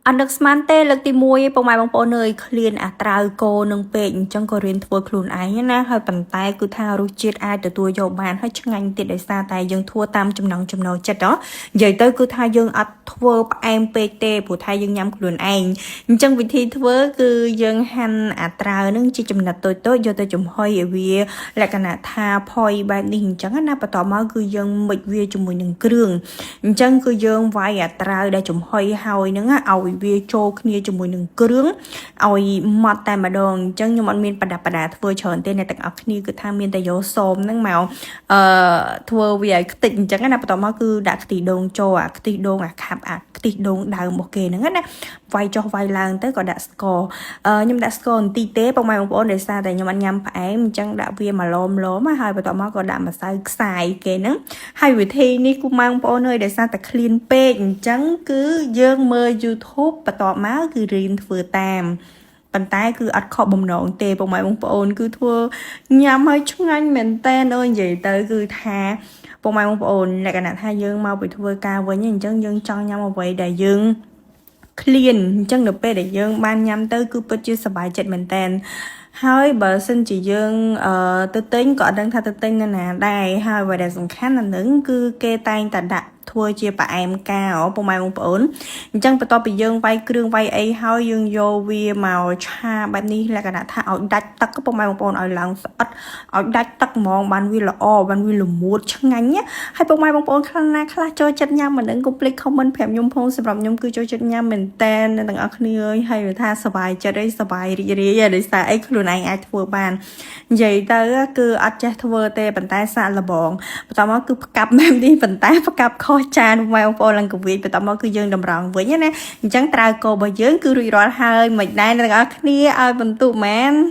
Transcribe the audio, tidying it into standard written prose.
អត់នឹកស្មានទេលើកទី1ពុកម៉ែបងប្អូនអើយឃ្លានអាត្រាវគោនឹងពេកអញ្ចឹងក៏រៀនធ្វើខ្លួនឯងណាហើយប៉ុន្តែគឺថារសជាតិអាចទទួលយកបានហើយឆ្ងាញ់ទៀតដោយសារតែយើងធ្វើតាមចំណង់ចំណូលចិត្តហ៎និយាយទៅគឺថាយើងអត់ធ្វើផ្អែមពេកទេព្រោះថាយើងញ៉ាំខ្លួនឯងអញ្ចឹងវិធីធ្វើគឺយើងហាន់អាត្រាវនឹងជាចំណិតតូចៗយកទៅចំហុយឲ្យវាលក្ខណៈថាផុយបែបនេះអញ្ចឹងណាបន្ទាប់មកគឺយើងមិចវាជាមួយនឹងគ្រឿងអញ្ចឹងគឺយើងវាយអាត្រាវដែលចំហុយហើយហ្នឹងឲ្យវាចូលគ្នាជាមួយនឹងគ្រឿងឲ្យម៉ត់តែម្ដងអញ្ចឹងខ្ញុំអត់មានប្រដាប់ប្រដាធ្វើច្រើនទេអ្នកទាំងអស់គ្នាគឺថាមានតែយកសមហ្នឹងមកអឺធ្វើវាឲ្យខ្ទេចអញ្ចឹងណាបន្ទាប់មកគឺដាក់ខ្ទិះដូងចូលអាខ្ទិះដូងអាខាប់អាខ្ទិះដូងដើមរបស់គេហ្នឹងណាវាយចុះវាយឡើងទៅក៏ដាក់ស្ករអឺខ្ញុំដាក់ស្ករបន្តិចទេពុកម៉ែបងប្អូនដោយសារតែខ្ញុំអត់ញ៉ាំផ្អែមអញ្ចឹងដាក់វាមកឡមឡមហើយបន្ទាប់មកក៏ដាក់ម្សៅខ្សាយគេហ្នឹងហើយវិធីនេះគូម៉ែបងប្អូនអើយដោយសារតែឃ្លានពេកអញ្ចឹងគឺយើងមើល YouTube បន្ទាប់មកគឺរៀនធ្វើតាមប៉ុន្តែគឺអត់ខកបំណងទេពុកម៉ែបងប្អូនគឺធ្វើញ៉ាំឲ្យឆ្ងាញ់មែនតែនអើយនិយាយទៅគឺថាពុកម៉ែបងប្អូនលក្ខណៈថាយើងមកពីធ្វើការវិញអញ្ចឹងយើងចង់ញ៉ាំអ្វីដែលយើងឃ្លានអញ្ចឹងនៅពេលដែលយើងបានញ៉ាំទៅគឺពិតជាសប្បាយចិត្តមែនតែនហើយបើសិនជាយើងអឺទៅទិញក៏អត់ដឹងថាទៅទិញនៅណាដែរហើយអ្វីដែលសំខាន់អានឹងគឺគេតែងតែដាក់ធ្វើជាផ្អែមកាពុកម៉ែបងប្អូនអញ្ចឹងបន្ទាប់ពីយើងវាយគ្រឿងវាយអីហើយយើងយកវាមកឆាបែបនេះលក្ខណៈថាឲ្យដាច់ទឹកពុកម៉ែបងប្អូនឲ្យឡើងស្អិតឲ្យដាច់ទឹកហ្មងបានវាល្អបានវាល្មួតឆ្ងាញ់ហើយពុកម៉ែបងប្អូនខ្លះណាខ្លះចូលចិត្តញ៉ាំមិនដឹងកុំភ្លេច comment ប្រាប់ខ្ញុំផងសម្រាប់ខ្ញុំគឺចូលចិត្តញ៉ាំមែនតែនអ្នកទាំងអស់គ្នាអើយហើយវាថាសប្បាយចិត្តអីសប្បាយរីករាយដោយសារអីខ្លួនឯងអាចធ្វើបាននិយាយទៅគឺអត់ចេះធ្វើទេប៉ុន្តែសាកល្បងបន្ទាប់មកគឺផ្កាប់បែបនេះប៉ុន្តែផ្កាប់ខុសចានបងប្អូនឡើងកវីបន្ទាប់មកគឺយើងតម្រង់វិញណាអញ្ចឹងត្រាវគោរបស់យើងគឺរួចរាល់ហើយមិនដែរអ្នកទាំងអស់គ្នាឲ្យបន្ទុកមែន។